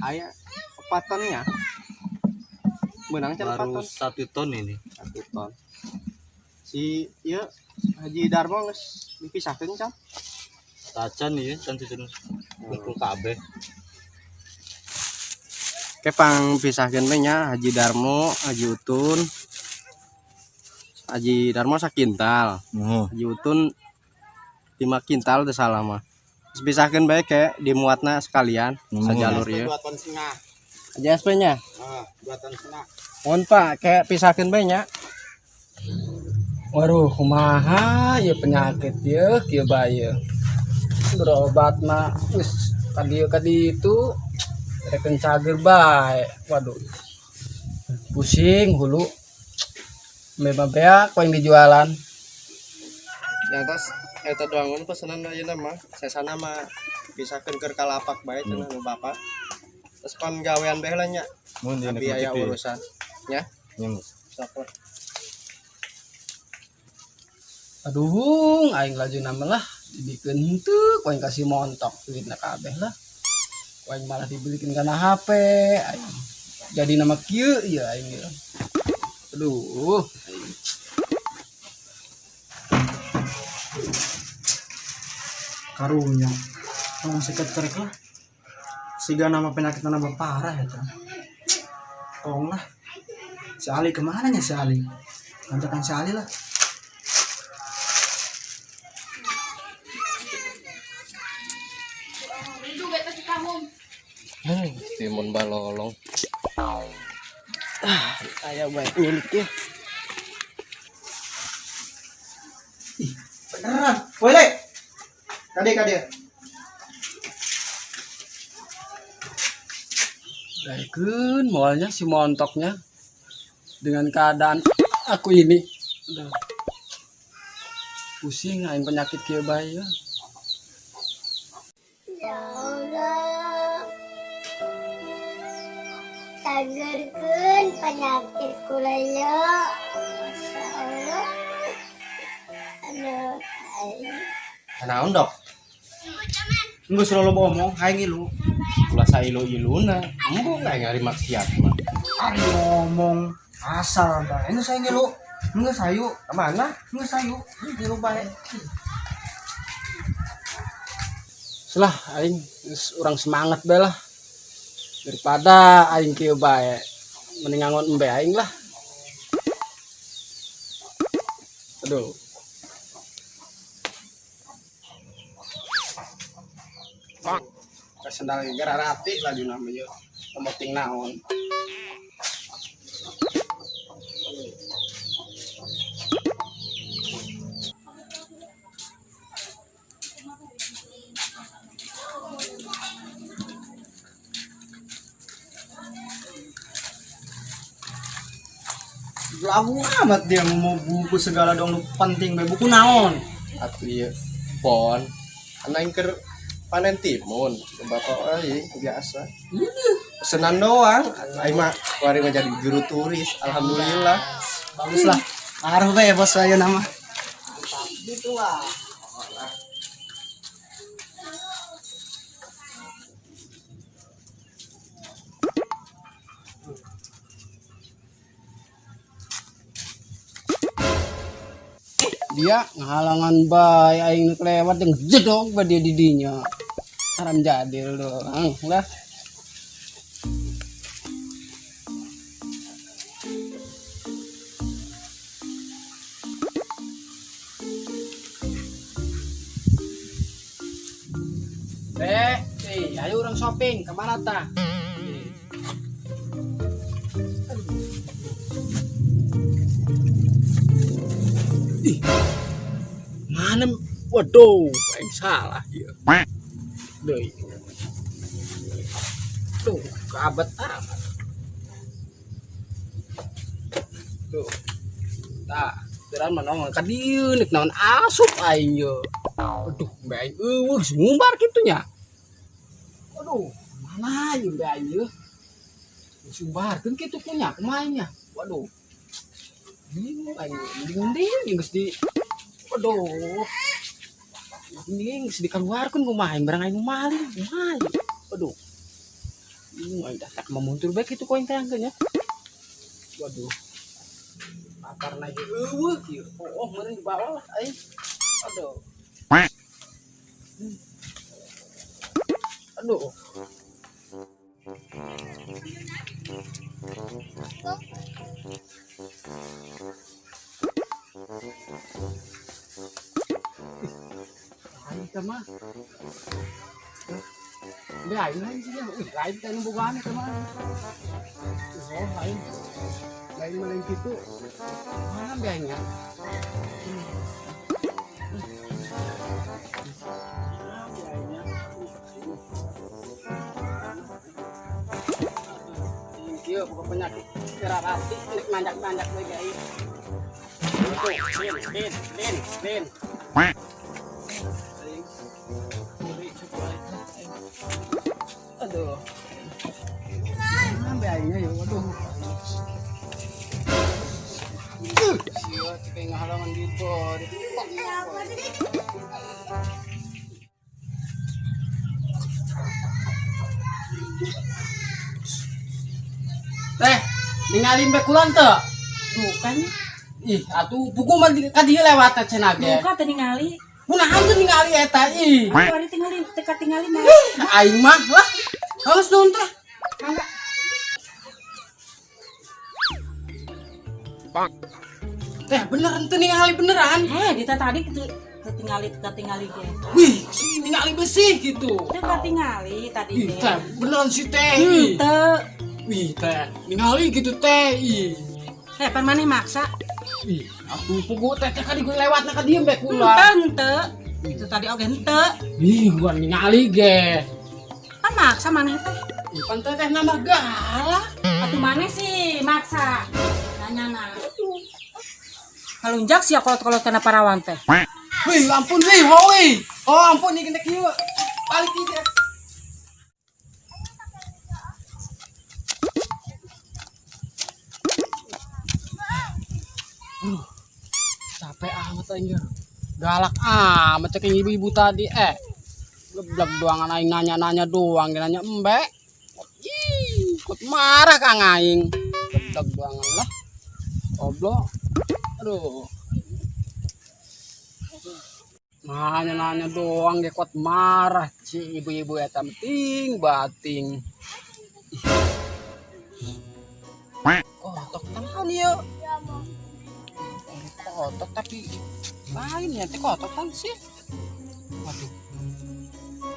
Aya 4 tonnya. Menang can 4 Baru ton. 1 ton ini. 1 ton. Si ieu Haji Darmo geus dipisahkeun can? Tacan ieu can susun kumpul kabeh. Ke pang pisahkeun we nya Haji Darmo, Haji Utun. Haji Darmo sakintal. Oh. Haji Utun 5 kintal teu salah mah. Geus pisahkeun bae ke dimuatna sekalian sajalur ieu. 2 ton setengah. Haji SP nya? Heeh, 2 ton setengah. Mohon Pak, kayak pisahkeun bae nya. Waduh, kumaha ieu penyakit ieu kieu bae ieu. Berobat mah geus ka dieu ka ditu rek cager bae. Waduh. Pusing hulu. Memang beak ku yang dijualan. Di atas eta doangan pesanan ayeuna mah. Sesana mah pisahkeun keur ka lapak bae cenah nu bapak. Terus pan gawean bae lah nya. Mun dina Abi aya kutip, urusan. Nya. Nya, Mas. Sok lah. Aduh, aing laju nama lah dibikeun henteu ku aing kasih montok duitna kabeh lah. Ku aing malah dibelikeun kana HP aing. Jadi nama kieu ieu aing ieu. Aduh, aing. Karunya. Tong sikat kerek lah. Siga nama penyakit nambah parah ya, Cang. Tong lah. Si Ali kemana nya si Ali? Kontakan si Ali lah. Timun balolong. Ah, aya bae milik ya. Ih, beneran. Woi, Le. Kade, kade. Daikeun moalnya si montoknya dengan keadaan aku ini. Aduh. Pusing aing penyakit kieu bae ya. Ya Allah. Cagerkeun penyakit kula ya. Masya Allah. Aduh, aing. Naon, Dok? Enggeus selalu ngomong, aing ngilu. Ulah sailu-iluna. Embung aing ari maksiat mah. Ari ngomong asal bae. Enggeus aing ngilu. Enggeus hayu. Kemana? Enggeus hayu. Ngilu bae. Selah aing geus urang semangat bae lah. Daripada aing kieu bae mending ngangon embe aing lah. Aduh. Bang, sendal gara rati laju nama ieu. Pemoting naon. Lagu amat dia mau buku segala dong nu penting bae buku naon. Atuh ieu pon. Aing keur panen timun, bapak euy biasa. Pesenan doang. Aing mah kuari mah jadi guru turis, alhamdulillah. Bagus lah. Ngaruh bae bos ayeuna nama. Gitu lah. Dia ngahalangan bae aing nu kelewat jeung jedog bae dia didinya. Haram jadil doang lah. Ayo orang shopping kemana ta? Ih, mana? Waduh, aing salah ieu. Deui. Tuh, kabet amat. Tuh. Tah, geran mah nongol ka dieu nek naon asup aing ye. Aduh, mbe aing eueuh geus ngumbar kitu nya. Aduh, mana ieu mbe aing ye? Geus ngumbarkeun kitu kunya kumaha nya? Waduh. Bingung aing, mending-mending geus di waduh. Mending geus dikeluarkeun kumaha aing barang aing maling, kumaha ieu? Waduh. Aing dah tak memuntur bae kitu ku aing teh nya. Waduh. Pakarna ge eueuh kieu. Oh, meureun dibawa lah aing. Aduh. Aduh. Lain teh mah. Lain lain sih ya. Ih, lain teh nu bogaan teh mah. Oh, lain. Lain mah lain kitu. Mana biayanya? Kieu bukan penyakit rarati nek mandak-mandak we guys. Lin, lin, lin, lin. Aduh. Sampai aingnya ya, waduh. Sia cek ngahalangan gitu. Teh, ningali mbek kulan teu? Bukan. Ih, atuh buku mah ka dieu lewat teh cenah ge. Buka teu ningali. Kunaon teu ningali eta ih. Ari tingali teu katingali mah. Aing mah lah. Halus nuhun teh. Mangga. Teh bener teu ningali beneran. Heh, dita tadi teu tingali teu katingali ge. Wih, si ningali besi gitu. Teu katingali tadi Ih, ge. teh beneran si teh. Ih. Henteu. Wih, teh ningali gitu teh. Ih. Teh pan maneh maksa. Ih, atuh pugu teh teh ka dieu lewatna ka dieu mbek kula. Henteu henteu. Itu tadi oge henteu. Ih, gua ningali ge. Pan maksa maneh teh. Ih, pan teh teh nambah galak. Atuh maneh sih maksa. Nanyana. Kalunjak sia kolot-kolot kana parawan teh. Wih, ampun wih, hoi. Oh, ampun ieu gede kieu. Balik ieu teh. Capek amat aing ge. Galak amat cek ibu-ibu tadi Geblek doangan aing nanya-nanya doang, nanya embe. Ih, ikut marah kang aing. Geblek doangan lah. Goblok. Aduh. Nanya-nanya doang ge kuat marah ci ibu-ibu eta penting bating. Kotok tangan ieu. Kotok tapi lain ya teh kotok kan sih. Waduh.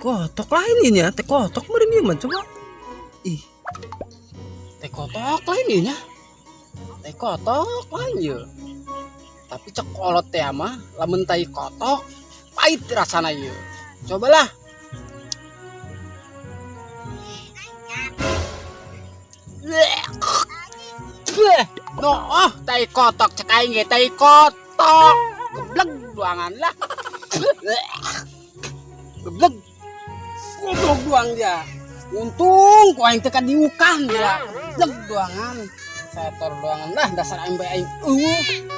Kotok lain ini ya teh kotok meureun ieu mah coba. Ih. Teh kotok lain ieu nya. Teh kotok lain ieu. Tapi cek kolot teh mah lamun tai kotok pahit rasana ieu. Cobalah. No, oh, tai kotok cek aing ge tai kotok. Geblek doangan lah. Geblek. Goblok doang dia. Untung ku aing teh ka diukan dia. Geblek doangan. Setor doangan lah dasar aing bae aing eueuh.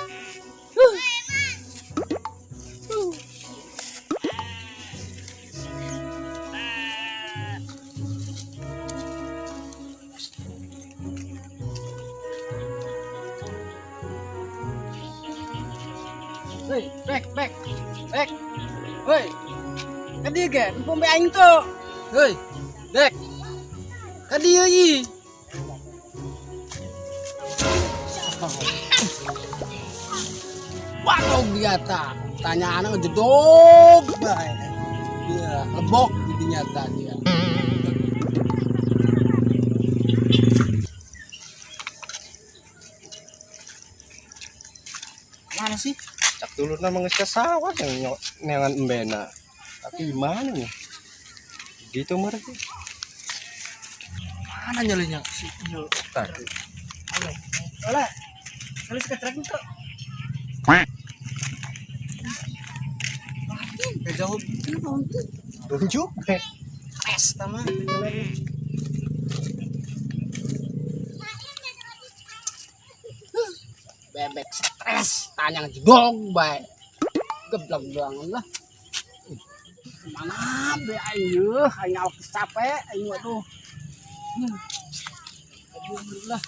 Hei, bek, bek, bek. Hei, ka dieu ge, mumpung be aing teu. Hei, bek. Ka dieu ieu. Waduh dia tak. Tanya anak jedog bae. Dia lebok di nyata dia. Mana sih? Cak dulurna mah geus ka sawah yang neangan embena. Tapi gimana nih? Gitu mah sih. Mana nyalinya si nyel. Tadi. Oleh. Kali seketrek itu. Jauh Tunjuk. tes tama. Bebek stres, tanya jedog bae. Geblek doangan lah. Mana be aing yeuh, aing awak capek aing waduh. Alhamdulillah.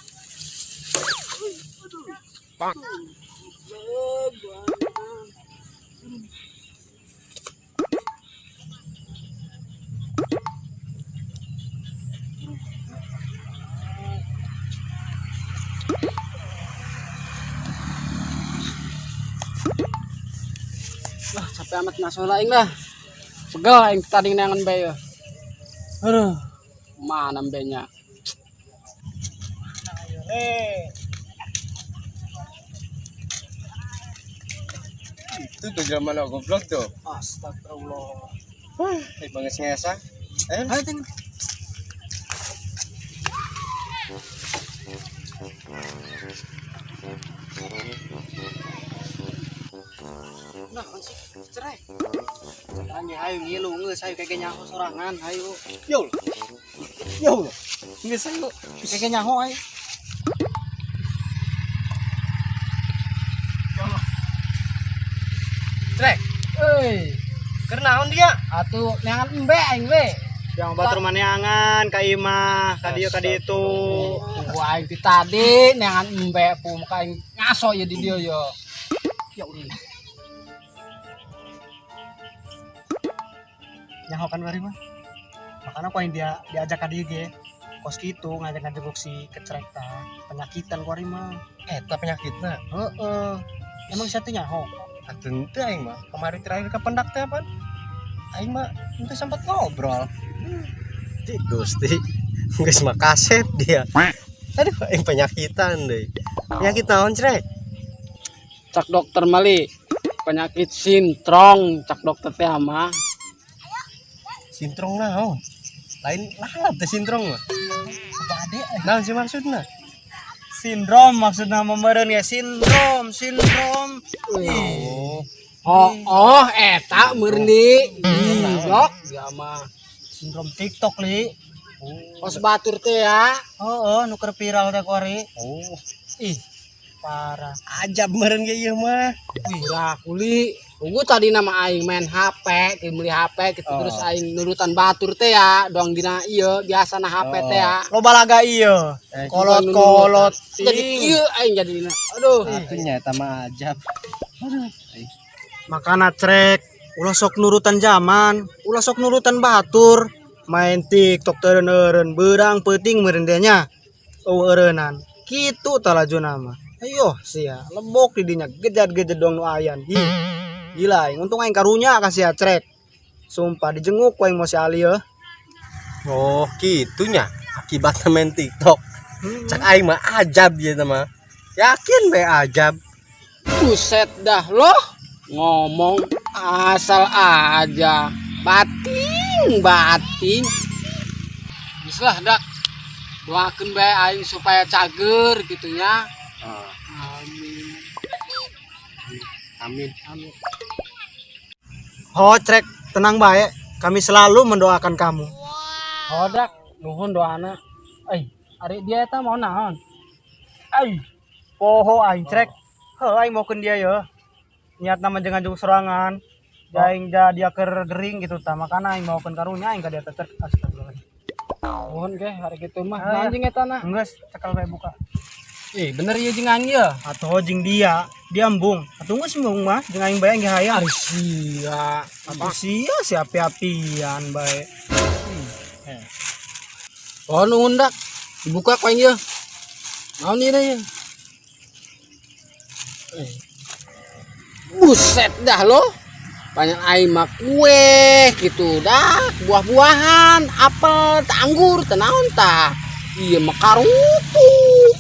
Lah, capek amat masuk aing lah. Pegel aing tadi neangan bae. Aduh, mana mbenya? Itu tuh zaman goblok tuh. Astagfirullah. Eh banget ngesa. Eh, Ayo ting. Nah, cerai. Anjing ayo ngilu geus ayo keke nyaho sorangan ayo. yo. Yo. Geus ayo keke nyaho ayo. Trek, Euy, keur naon dia? atuh neangan embe aing we. Yang batur maneangan ka imah, ka dieu ka ditu. Tunggu aing ti tadi neangan embe pu muka aing ngaso ya di dieu yo. Ya Allah. Nyaho kan bari mah. Makanya ku aing dia diajak ka dieu ge. Kos kitu ngajak ngajenguk si kecerek tah. Penyakitan ku ari mah. Eta penyakitna. Heeh. Emang sia teh nyaho? Atuh henteu aing mah. Kemarin terakhir ke pendak teh apaan? Aing mah henteu sempat ngobrol. Di Gusti. Geus mah kasep dia. Aduh, aing penyakitan deui. Penyakit naon, Crek? Cak dokter mali penyakit sintrong cak dokter teh mah. Sintrong naon? Lain lalap teh sintrong mah. Ade Naon sih maksudna? sindrom maksudna mah meureun ge sindrom, sindrom. Oh, Oh, oh eta murni. Dok, dia mah. Sindrom TikTok li. Kos batur teh ya. Heeh, nu keur viral teh ku ari. oh. Ih, parah. Ajab meureun ge ieu mah. Wih, lah kuli. Tunggu tadi nama aing main HP, ki beli HP gitu Oh. terus aing nurutan batur teh ya, doang dina ieu biasa na HP teh ya. Loba laga ieu. Eh, Kolot-kolot. Jadi ieu aing jadina. Aduh. Atuh nya eta mah ajab. Aduh. Makana trek, ulah sok nurutan zaman, ulah sok nurutan batur. Main TikTok teureun-eureun beurang peuting meureun teh nya. Eueuh eureunnan. Kitu tah lajuna mah. Ayo sia, lebok di dinya gejat-gejat doang nu ayan. Ih. Gila aing, untung aing karunya ka sia trek. Sumpah dijenguk ku aing mau si Ali yeuh. Oh, gitunya akibatnya main TikTok. Cak aing mah ajab ieu teh mah. Yakin be ajab. Buset dah loh. Ngomong asal aja. Bating, bating. Geus lah dak. Doakeun bae aing supaya cager gitu nya. Amin. Amin. Amin. Ho trek, tenang bae. Kami selalu mendoakan kamu. Oh dak, nuhun doana. Eh, ari dia eta mau naon? Ai, poho aing trek. Heuh aing maukeun dia ye. Niat nama jeung ngajung sorangan. Aing ja dia keur gering gitu tah makana aing maukeun karunya aing ka dia teh trek. Astagfirullah. Nuhun ge hari kitu mah. Ah, Naon jeung eta na? Geus cekel bae buka. Eh, bener ieu jeung aing ieu. Atuh jeung dia, dia embung. Atuh geus embung mah jeung aing bae ge hayang. Ari sia. Atuh sia si api-apian bae. Oh nuhun dak. Dibuka ku aing ieu. Naon ieu ieu? Eh. Buset dah lo. Banyak aing mah kue gitu dah, buah-buahan, apel, tah anggur, teh naon tah. Iya mah karupuk.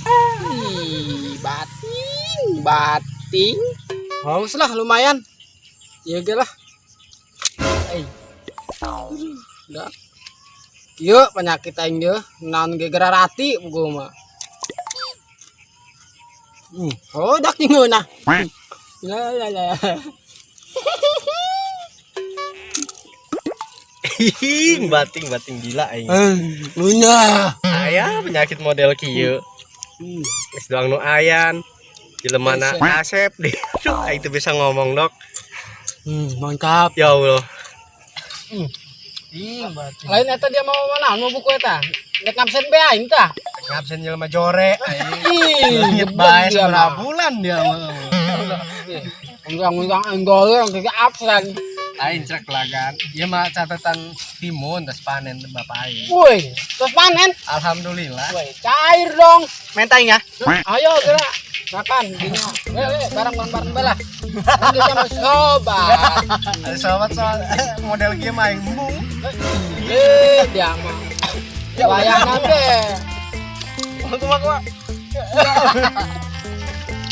Ih, bating, bating. Haus lah lumayan. Iya ge lah. Eh. Dah. Ieu penyakit aing ieu, naon ge gerarati gua mah. Oh, dak ngeunah. La la la. Hing, bating bating gila aing. Lunya. Aya penyakit model kieu. Geus doang nu ayan. Jelema na asep deh. Aduh, aing teu bisa ngomong, Dok. Mantap. Ya Allah. Ih, batin. Lain eta dia mau mana? Mau buku eta. Nek absen be aing tah. Ngabsen jelema jore aing. Ih, Bae dia seberapa mah. bulan dia mah. Undang-undang enggak kayak absen. Aing cek lagan. Ieu mah catatan timun terus panen bapak aing. Woi, terus panen. Alhamdulillah. Woi, cair dong. Menta aing ya. Ayo gerak makan gini. Eh, bareng-bareng belah. Nanti sama sobat. Ada sobat soal model kieu mah aing embung. Eh, dia mah. Ya wayahna teh. Kumaha kumaha.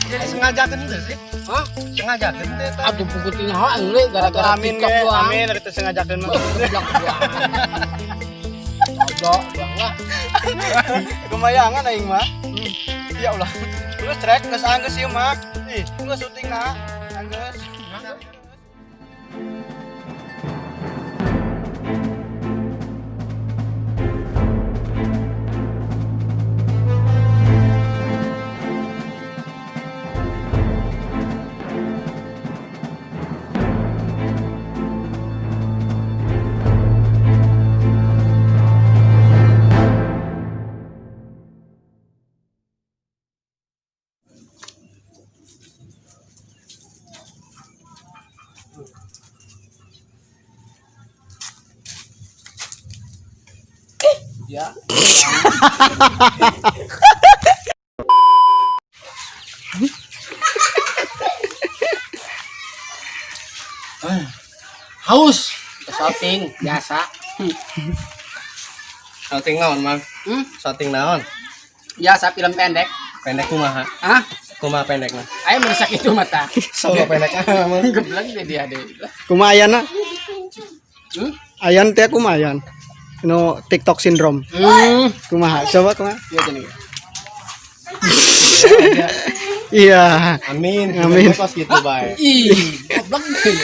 Jadi sengaja teu sih? Hah? Sengaja teu teh. Aduh pukul nyawa enggeus gara-gara Amin TikTok ge, doang. amin kita sengajakeun mah. Goblok doang. Goblok doang lah. Kumayangan aing mah. Ya Allah. Terus trek geus anggeus ieu mah. Ih, geus syutingna. Anggeus. Ya. Haus. Shooting biasa. Syuting naon, Mang? Hmm? Syuting naon? Biasa film pendek. Pendek kumaha? Hah? Kumaha pendekna? Ayo merusak itu mata. Solo pendek ah, Mang. Geblek deh dia deh. Kumaha ayana? Hmm? Ayan teh kumaha ayan? No TikTok syndrome. Hmm. Kumaha? Coba kumaha? Iya gini. Iya. Amin. Amin. Pas gitu bae. Ih, goblok deh.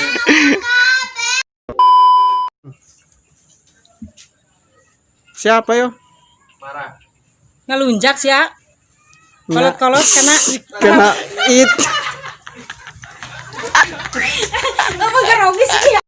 Siapa yo? Marah. Ngelunjak sih ya. Kolot-kolot kena Kena it. Apa gerogi sih ya?